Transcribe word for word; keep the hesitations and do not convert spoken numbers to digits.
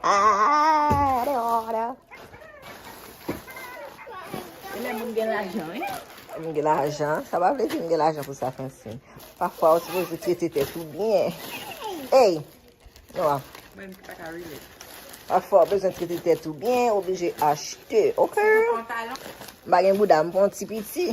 Ah, de ora. E lè moun gen lajan, wi. M gen lajan. Sa pa vle di m gen lajan pou sa, Francine. Pafwa, ou sipoze trete tèt ou byen. Ey! Noah. Mwen ki pa ka rile. Pafwa, ou bezwen trete tèt ou byen, oblije achte, oke? Pantalon. M pa gen bouda, m pran ti piti.